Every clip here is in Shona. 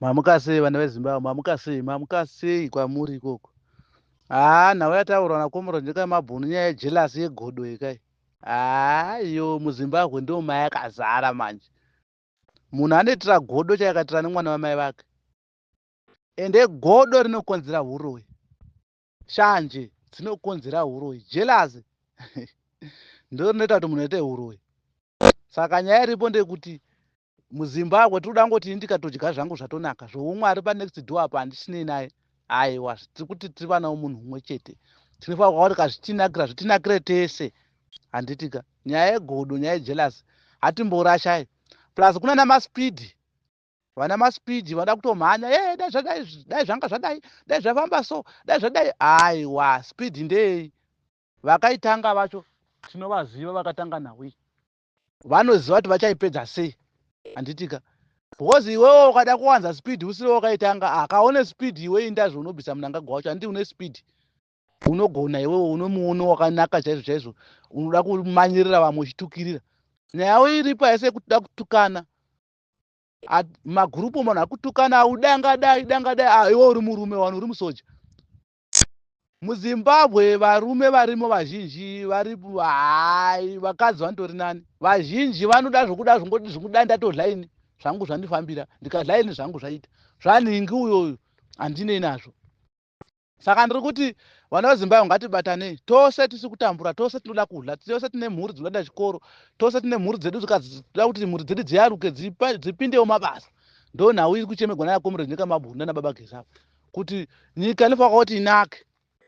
Mamuka sei vana veZimbabwe, mamuka sei, mamuka sei kwamuri ikoko? Haa, nhau yataurwa naComrade Nyika Mabhunu, nyaya yejealous, yegodo ikai. Haa, iyo muZimbabwe ndo mayakazara manje. Munhu anoitira godo chayakatira nemwana wamai vake. Ende godo rinokonzera huroyi, shanje dzinokonzera huroyi, jealous ndo rinoita kuti munhu aite huroyi. Saka nyaya iripo ndeyekuti muZimbabwe tiri kuda ngoti ini ndikatodya zvangu zvatonaka, zvoumwe ari panext door apo handisinei naye. Aiwa, tiri kuti tiri vana vomunhu umwe chete, tinofanirwa kuti kazvitinakira zvitinakire tese, handitika? Nyaya yegodo, nyaya yejealous hatimborashai. Plus kuna namaspeed, vana maspeed vanoda kutomhanya e dai zvadai, dai zvanga zvadai, dai zvafamba so, dai zvadai. Aiwa, speed ndei? Vakaitanga vacho tinovaziva, vakatanga nhau iyi vanoziva kuti vachaipedza sei, handitika? Because iwewo ukada kuwanza speed usiri wakaitanga, akaone speed iwe indazvo unobvisa Munangagwa wacho, handiti? Une speed, unogona iwewo, une muono wakanaka chaizvo chaizvo, unoda kumanyirira vamwe uchitukirira. Nyaya iripo haisi yekuda kutukana magurupu, munhu akutukana, udangadai dangadai. Ah, iwe uri murume wani, uri musoja muZimbabwe. Varume varimo vazhinji vari hai, vakadzi vanotori nani. Vazhinji vanoda zvokuda zvongoti zvikuda, ndatodya ini zvangu zvandifambira, ndikadya ini zvangu zvaita zvanhingi, uyoyo handinei nazvo. Saka ndiri kuti vana veZimbabwe ngatibatanei tose, tisi kutambura tose, tinoda kudya tose, tine mhuri dzinoda chikoro tose, tine mhuri dzedu, toda kuti mhuri dzedu dziyaruke, dzipindewo mabasa. Ndo nhau iri kuchemegwa naComrade Nyika Mabhunu nana Baba Geza, kuti nyika inofanira kuti inake,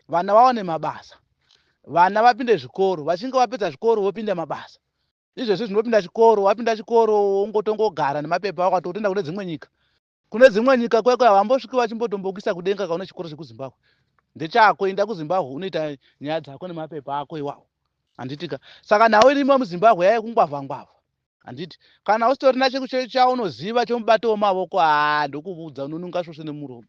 vana vawane mabasa, vana vapinde zvikoro, vachinge vapedza zvikoro vopinda mabasa. Izvezvi zvinopinda chikoro, wapinda chikoro wongotongogara nemapepa wakatotoenda kune dzimwe nyika. Kune dzimwe nyika kweko havambosviki vachimbotombokisa kudenga. Kaune chikoro chekuZimbabwe ndechako, enda kuZimbabwe unoita nyaya dzako nemapepa ako iwawo, handitika? Saka nhau irimo muZimbabwe yaiye kungwavha ngwavha, handiti? Kana usitorina chaunoziva chomubato wemavoko, haa, ndokuudza, unonunga svosve nemuromo,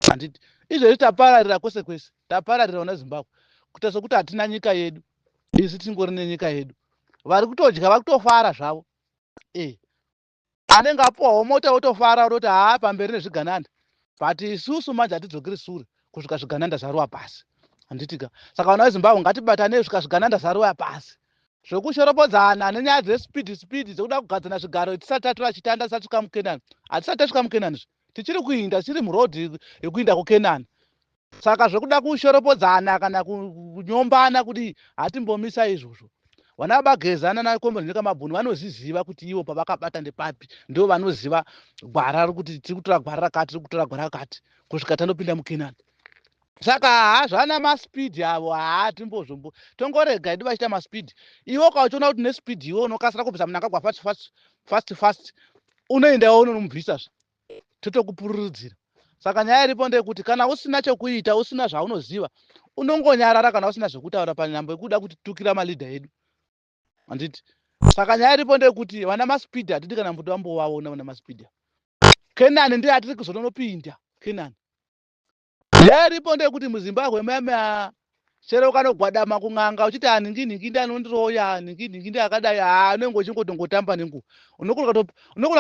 handiti? Izvezvi tapararira kwese kwese, tapararira una Zimbabwe kuita sokuti hatina nyika yedu. Isi tingori nenyika yedu, vari kutodya vari kutofara zvavo. Anenge apuwawo mota otofara, ototi haa, pamberi nezvigananda. But isusu manje hatidzokeri sure kusvika zvigananda zvarova pasi, handitika? Saka vana veZimbabwe ngatibatanei kusvika zvigananda zvarova pasi. Zvekushoropodzana nenyaya dzespeed speed, dzekuda kugadzana zvigaro, tisati tatora chitanda, tisati tasvika muKenani, hatisati tasvika muKenani zve, tichiri kuinda, tichiri muroad yekuinda kuKenani. Saka zvekuda kushoropodzana kana kunyombana kuti hatimbomisa izvozvo. Vana vaGeza naComrade Nyika Mabhunu vanozviziva kuti ivo pavakabata ndepapi, ndo vanoziva gwara rekuti tiri kutora gwara rakati, tiri kutora gwara rakati kusvika tandopinda muKenani. Saka haa, zvana maspeed avo, haa, timbozvombo tongorega edu vachiita maspeed. Iwe ukauchiona kuti nespeed iwe unokasira kubvisa Munangagwa fast fast fast fast, unoendawo unonomubvisazve, totokupururudzira. Saka nyaya iripo ndeyekuti kana usina chokuita, usina zvaunoziva, unongonyarara. Kana usina zvekutaura panyambo yekuda kutitukira maleader edu, handiti? Saka nyaya iripo ndeyekuti vana maspeed hatidi kana mbuti vambovaona. Vana maspeed, Kenani ndiye atiri kuzononopinda Kenani. Nyaya iripo ndeyekuti muZimbabwe muyamya, chero ukanogwadama kun'anga uchiti aningi ningi ndi anondiroya, ningi ningi ndi akadai, haa, unenge uchingotongotamba nenguva. Unogona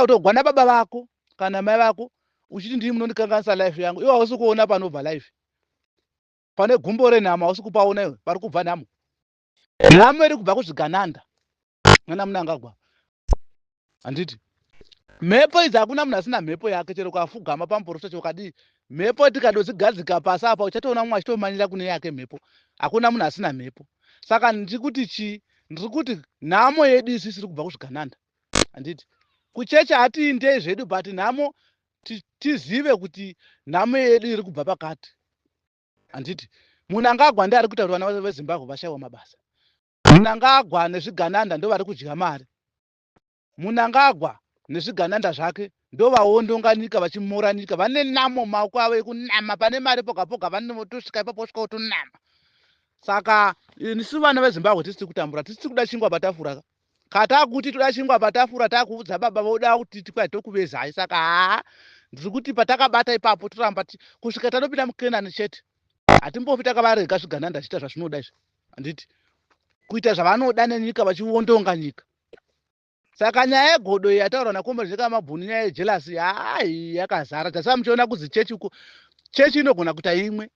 kutogwana baba vako kana mai vako uchiti ndii munondikanganisa life yangu. Iwe hausi kuona panobva life, pane gumbo renhamo hausi kupaona iwe pari kubva nhamo. Nhamo iri kubva kuzvigananda nana Munangagwa, handiti? Mhepo idzi, hakuna munhu asina mhepo yake. Chero ukafugama pamuprofita chokadii, mhepo tikadodzigadzika pasi apa, uchatoona mumwe achitomanyira kune yake mhepo. Hakuna munhu asina mhepo. Saka ndiri kuti chii? Ndiri kuti nhamo yedu isi isiri kubva kuzvigananda, handiti? Kuchechi hatiindei zvedu, but nhamo tizive kuti nhamo yedu iri kubva pakati, handiti? Munangagwa ndi ari kuita kuti vana veZimbabwe vashayiwa mabasa. Munangagwa nezvigananda ndo vari kudya mari. Munangagwa nezvigananda zvake ndo vaondonga nyika, vachimora nyika. Vane namo maoko avo ekunama pane mari poga poga, vanotosvika ipapo, vosvika votonama. Saka isu vana veZimbabwe tisiri kutambura, tisiri kuda chingwa patafura. Katakuti toda chingwa patafura, takuudza baba voda kuti tikwai tokuvezai. Saka haa, ndiri kuti patakabata ipapo toramba kusvika tanopinda muKenani chete. Hatimbofi takavarega zvigananda zvichiita zvazvinoda izvi, handiti? Kuita zvavanoda nenyika, vachiondonga nyika. Saka nyaya yegodo iyi yataurwa naComrade Nyoka Yemabhunu, nyaya yejealousy, hai, yakazara. Tasava muchiona kuzi chechi uko, chechi inogona kuita imwe,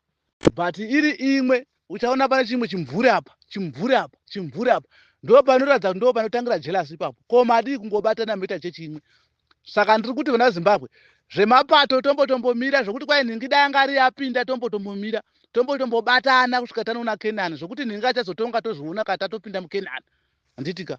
but iri imwe uchaona pane chimwe chimvuri apa, chimvuri apa, chimvuri apa. Ndo panoratidza kuti ndo panotangira jealousy ipapo. Ko madii kungobatana moita chechi imwe? Saka ndiri kuti, vana Zimbabwe, zvemapato tombotombomira, zvokuti kwai nhingi dai anga ari yapinda, tombotombomira, tombotombobatana kusvika tanoona Kenani. Zvokuti nhingi achazotonga tozviona kana tatopinda muKenani, handitika?